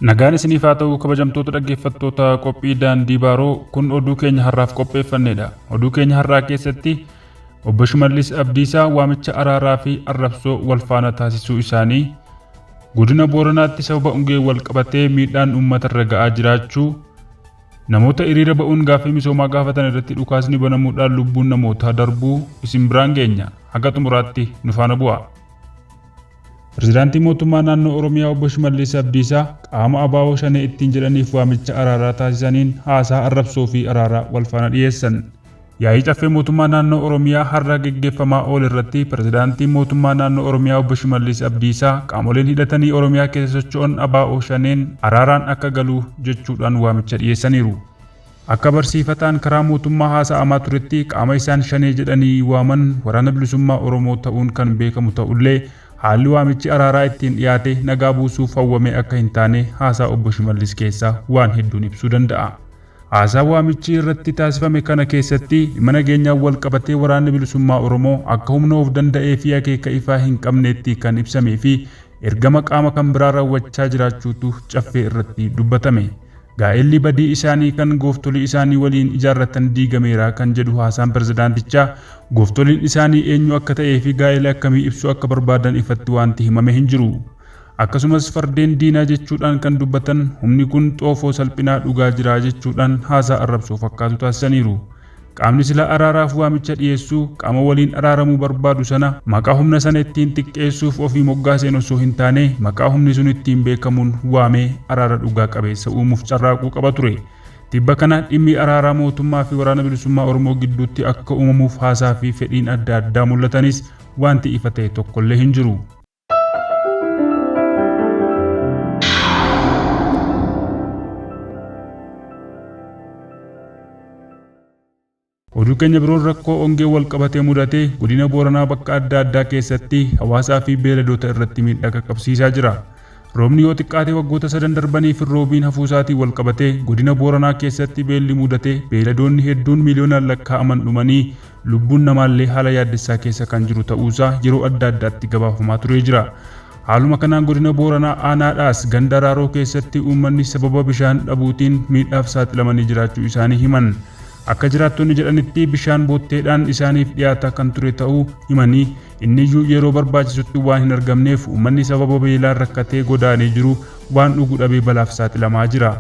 Nagaan isiniif haa ta'u kabajamtoota dhaggeeffattoota qophii daandii baaroo kun oduu keenya har'aaf qopheeffannedha. Oduu keenya har'aa keessatti obbo Shimallis Abdiisaa waamicha araaraa fi arrabsoo wal faana taasisuu isaanii, godina Booranaatti sababa ongeen wal qabatee miidhaan uummata irra ga'aa jiraachuu, namoota hiriira ba'uun gaaffii misoomaa gaafatan irratti dhukaasni banamuudhaan lubbuun namootaa darbuu isin biraan geenya. Haga xumuraatti nu faana bu'a. Pirezidaantii Mootummaa Naannoo Oromiyaa Obbo Shimallis Abdiisaa qaama ABO Shanee ittiin jedhaniif waamicha araaraa taasisaniin haasaa arrabsoo fi araaraa wal faana dhiyeessan. Yaa'ii Caffee Mootummaa Naannoo Oromiyaa har'a geggeeffamaa oole irratti Pirezidaantiin Mootummaa Naannoo Oromiyaa Obbo Shimallis Abdiisaa qaamoleen hidhatanii Oromiyaa keessa socho'an ABO Shaneen araaraan akka galu jechuudhaan waamicha dhiyeessaniiru. Akka barsiifataan karaa mootummaa haasa'amaa turetti qaama isaan Shanee jedhanii waaman Waraana Bilisummaa Oromoo ta'uun kan beekamu ta'ullee haalli waamichi araaraa ittiin dhiyaate nagaa buusuuf hawwamee akka hin taane haasaa Obbo Shimallis keessaa waan hedduun ibsuu danda'a. Haasaa waamichi irratti taasifame kana keessatti dhimma nageenyaan wal qabatee Waraanni Bilisummaa Oromoo akka humna of danda'ee fi akeeka ifaa hin qabneetti kan ibsamee fi ergama qaama kan biraa raawwachaa jiraachuutu caffee irratti dubbatame. Gaa'elli badii isaanii kan gooftolii isaanii waliin ijaarratan diigameera kan jedhu haasaan pirezidaantichaa, gooftoliin isaanii eenyu akka ta'ee fi gaa'ela akkamii ibsuu akka barbaadan ifatti waanti himame hin jiru. Akkasumas fardeen diinaa jechuudhaan kan dubbatan humni kun xoofoo salphinaa dhugaa jira jechuudhaan haasaa arrabsoo fakkaatu taasisaniiru. Qaamni sila araaraaf waamicha dhiyeessu qaama waliin araaramuu barbaadu sana maqaa humna sana ittiin xiqqeessuuf ofii moggaaseen osoo hin taane maqaa humni sun ittiin beekamuun waamee araara dhugaa qabeessa uumuuf carraaquu qaba ture. Tibba kana dhimmi araaraa mootummaa fi Waraana Bilisummaa Oromoo gidduutti akka uumamuuf haasaa fi fedhiin adda addaa mul'atanis wanti ifa ta'e tokkollee hin jiru. Oduu keenya biroon rakkoo ongee wal qabatee mudate godina Booranaa bakka adda addaa keessatti hawaasaa fi beeyladoota irratti miidhaa qaqqabsiisaa jira. Roobni yoo xiqqaate waggoota sadan darbaniif hin roobiin hafuusaatiin wal qabatee godina Booranaa keessatti beelli mudate beeyladoonni hedduun miiliyoonaan lakkaa'aman dhumanii lubbuun namaallee haala yaaddessaa keessa kan jiru ta'uusaa yeroo adda addaatti gabaafamaa turee jira. Haaluma kanaan godina Booranaa aanaadhaas ganda Raaroo keessatti uummanni sababa bishaan dhabuutiin miidhaaf saaxilamanii jiraachuu isaanii himan. Akka jiraattonni jedhanitti bishaan bootteedhaan isaaniif dhiyaataa kan ture ta'uu himanii inniyyuu yeroo barbaachisutti waan hin argamneef uummanni sababa beelaan rakkatee godaanee jiru waan dhugu dhabee balaaf saaxilamaa jira.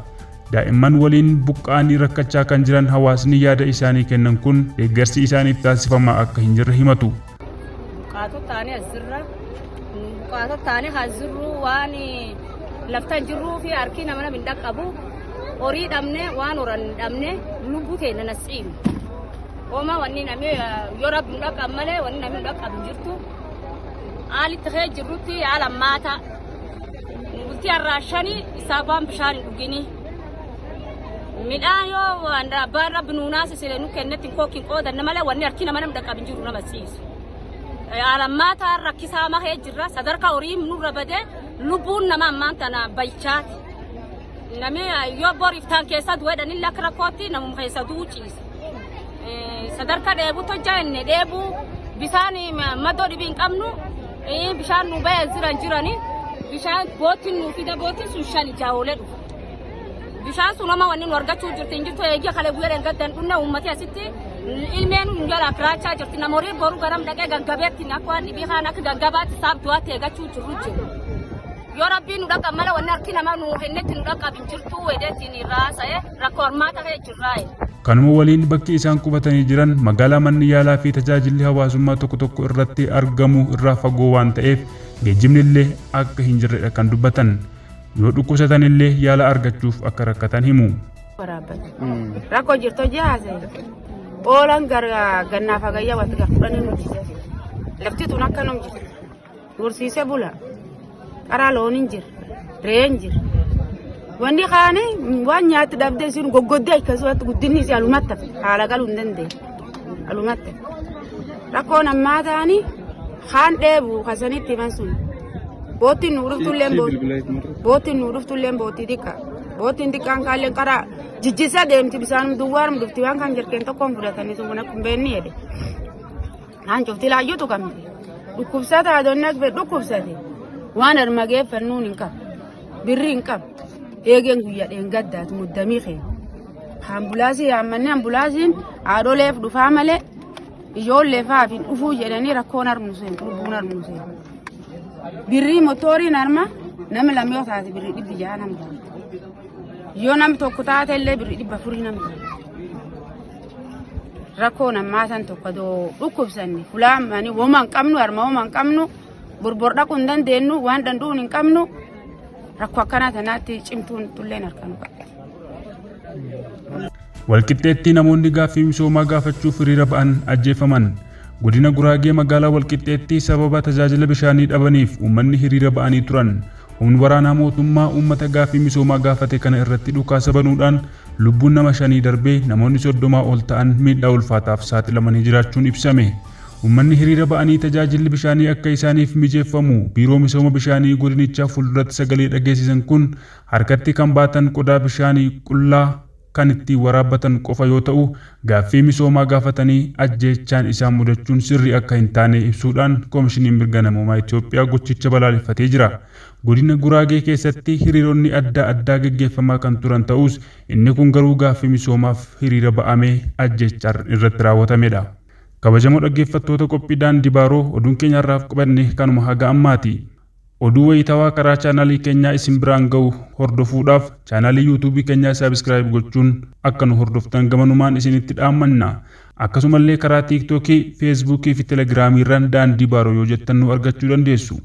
Daa'imman waliin buqqa'anii rakkachaa kan jiran hawaasni yaada isaanii kennan kun deeggarsi isaaniif taasifamaa akka hin jirre himatu. Buqqaatota taanee as jirra. Buqqaatota taanee as jirru waan laftan jirruu fi harki nama nama hin dhaqqabu. Horii dhabne waan horan dhabne lubbuu keenya nasiibu. Homaa wanni namni yoo rabbi nu dhaqqabu malee wanni namni nu dhaqqabu hin jirtu. Haalitti kee jirrutti haala hammaataa. Bultii har'aa shanii isaa waan bishaan hin dhugini. Midhaan yoo waan abbaan rabbi nuu naasisile nu kennetti hin kookkin qoodanne malee wanni harki nama nama dhaqqabu hin jiru nama siisu. Haala hammaataa rakkisaa mahee jirra. Sadarkaa horii nurra badee lubbuun nama ammaan tana baychaati. Namni yoo bor iftaan keessa du'e dhanillee akka rakkootti namuma keessa du'u ciisa. Sadarkaa dheebuu tojjaa inni dheebuu bishaan maddoo dhibii hin qabnu bishaan nu ba'e jiran jirani bishaan boottiin nu fida boottiin sun shan jaawoolee dhufa. Bishaan sun homa wanni nu argachuu jirti hin jirtu eegee kalee guyyaa dhangaddan dhunna uummati asitti ilmeen nu jala firaachaa jirti nama horii boru garam dhaqee gaggabeetti akka waan dhibii kaan akka gaggabaatti saaf du'aatti eegachuu jirru jiru. Yoo rabbiin nu dhaqqab mala wanni harki namaa nu kennetti nu dhaqqab hin jirtu edeetiin irraa haasa'e rakkoo armaata kee jirraa. Kanuma waliin bakki isaan qubatanii jiran magaalaa manni yaalaa fi tajaajilli hawaasummaa tokko tokko irratti argamu irraa fagoo waan ta'eef geejjibni illee akka hin jirredha kan dubbatan. Yoo dhukkubsatan illee yaala argachuuf akka rakkatan himu. Waraabbata. Rakkoo jirtu hojii haasa'e. Oolan gara gannaaf hagayyaa wanti gara fudhanii nu jise. Lafti tun akka nu jirtu. Horsiise bula. Qaraa loon hin jira. Re'een jira. Wanni kaani waan nyaatti dhabdee isin goggoddee akkasumatti guddinni isii alumatti hafe. Haala galuu hin dandeenye. Alumatti hafe. Rakkoon ammaa ta'anii kaan dheebu kasanitti himan sun. Boottiin nu dhuftullee boottiin nu dhuftullee boottii xiqqaa. Boottiin xiqqaan kaalleen qaraa jijjisaa deemti bisaan duwwaan dhufti waan kan jirkeen tokkoon fudhatanii sun kun akkuma beekni jedhe. Naan cufti laayyutu qabdi. Dhukkubsata adoonni akka dhukkubsate waan harma geeffannuun hin qabu. Birri hin qabu. Eegeen guyyaa dheengaddaati muddamii keenya. Ambulaasii yaammanne ambulaasiin haadholeef dhufaa malee ijoollee fa'aaf hin dhufuu jedhanii rakkoon harmu seenu lubbuun harmu seenu. Birrii motooriin harma nama lama yoo taate birrii 600 nama taate. Yoo nam tokko taate illee birrii 400 nama taate. Rakkoon ammaa san tokko doo dhukkubsanne fulaan ani woma hin qabnu harma woma hin qabnu borbor dhaquu hin dandeenyu waan danda'uun hin qabnu rakkoo akkanaa tanaatti cimtuun tulleen harka nu qabdi. Walqixxeetti namoonni gaaffii misoomaa gaafachuuf hiriira ba'an ajjeefaman. Godina Guraagee magaalaa Walqixxeetti sababa tajaajila bishaanii dhabaniif uummanni hiriira ba'anii turan. Humni waraanaa mootummaa uummata gaaffii misoomaa gaafate kana irratti dhukaasa banuudhaan lubbuun nama shanii darbee namoonni 30 ol ta'an miidhaa ulfaataaf saaxilamanii jiraachuun ibsame. Uummanni hiriira ba'anii tajaajilli bishaanii akka isaaniif mijeeffamu biiroo misooma bishaanii godinichaa fuulduratti sagalee dhageessisan kun harkatti kan baatan qodaa bishaanii qullaa kan ittiin waraabbatan qofa yoo ta'u, gaaffii misoomaa gaafatanii ajjeechaan isaan mudachuun sirrii akka hin taane ibsuudhaan Komishiniin Mirga Namoomaa Itoophiyaa gochicha balaaleffatee jira. Godina Guraagee keessatti hiriironni adda addaa geggeeffamaa kan turan ta'us, inni kun garuu gaaffii misoomaaf hiriira ba'amee ajjeechaan irratti raawwatamedha. Kabajamoo dhaggeeffattoota qophii Daandii Baaroo oduun keenya har'aaf qabanne kanuma haga ammaati. Oduu wayitawaa karaa chaanaalii keenyaa isin biraan ga'u hordofuudhaaf chaanaalii yuutuubii keenyaa saabiskiraayib gochuun akka nu hordoftan gamanumaan isinitti dhaammanna. Akkasumallee karaa tiiktookii, feesbuukii fi telegiraamii irraan daandii baaroo yoo jettan nu argachuu dandeessu.